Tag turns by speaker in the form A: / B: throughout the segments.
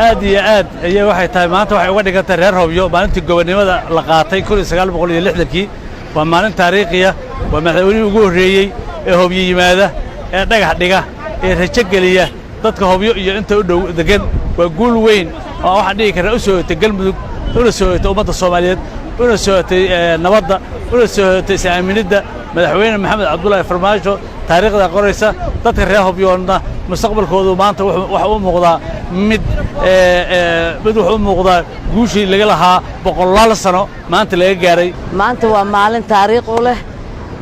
A: Aad iyo aad ayay waxay tahay maanta waxay uga dhigan tahay reer Hobyo maalintii gobonnimada la qaatay 1960-kii. Waa maalin taariikhiya. Waa madaxweynihii ugu horreeyey ee Hobyo yimaada, ee dhagax dhiga, ee rajo geliya dadka Hobyo iyo inta u dhow degan. Waa guul weyn oo waxaan dhihi karnaa u soo hoyatay Galmudug, una soo hoyatay ummadda Soomaaliyeed, una soo hoyatay nabadda, una soo hoyatay is-aaminidda. Madaxweyne Maxamed Cabdullaahi Farmaajo taariikhda qoraysa. Dadka reer Hobyoonna mustaqbalkoodu maanta waxa u muuqdaa mid wuxuu u muuqdaa guushii laga lahaa boqolaal sano maanta laga gaaray.
B: Maanta waa maalin taariikh u leh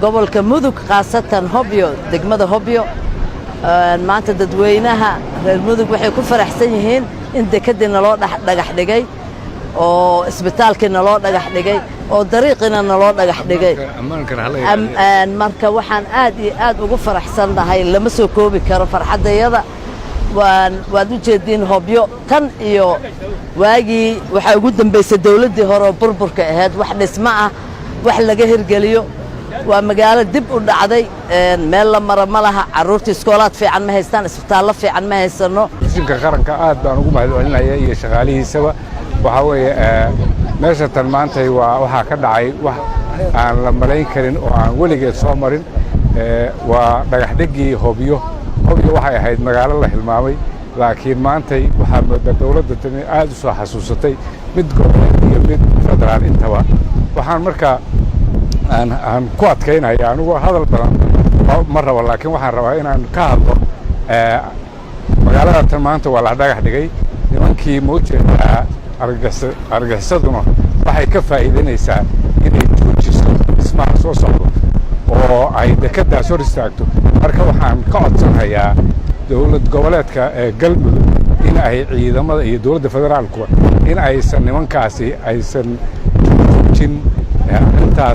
B: gobolka Mudug, khaasatan Hobyo, degmada Hobyo. Maanta dadweynaha reer Mudug waxay ku faraxsan yihiin in dekeddii naloo dhagax dhigay, oo isbitaalkii naloo dhagax dhigay, oo dariiqiina naloo dhagax dhigay. Marka waxaan aad iyo aad ugu faraxsannahay, lama soo koobi karo farxaddayada. Waad u jeediin Hobyo tan iyo waagii waxaa ugu dambaysay dawladdii hore oo burburka ahayd wax dhismo ah wax laga hirgeliyo. Waa magaalo dib u dhacday, meel la mara ma laha, carruurta iskoolaad fiican ma haystaan, isbitaallo fiican ma haysanno.
C: Telefishinka qaranka aad baan ugu mahad celinaya iyo shaqaalihiisaba. Waxaa weeye meesha tan maantay waa waxaa ka dhacay wax aan la malayn karin oo aan weligeed soo marin. Waa dhagaxdhiggii Hobyo. Hobyo waxay ahayd magaalo la hilmaamay, laakiin maantay waxaa moodaa dawladda tani aad u soo xasuusatay, mid goboleed iyo mid federaal intaba. Waxaan markaa aan ku adkaynaya, anigu hadal badan ma rabo, laakiin waxaan rabaa inaan ka hadlo magaalada tan. Maanta waa la dhagax dhigay. Nimankii maujeedaa argagixisaduna waxay ka faa'iidaynaysaa inay joojiso dhismaha soo socdo oo ay dekeddaas hor istaagto. Marka waxaan ka codsanhayaa dowlad goboleedka ee Galmudug in ay ciidamada iyo dowladda federaalkuba in aysan nimankaasi aysan joojin arrintaas.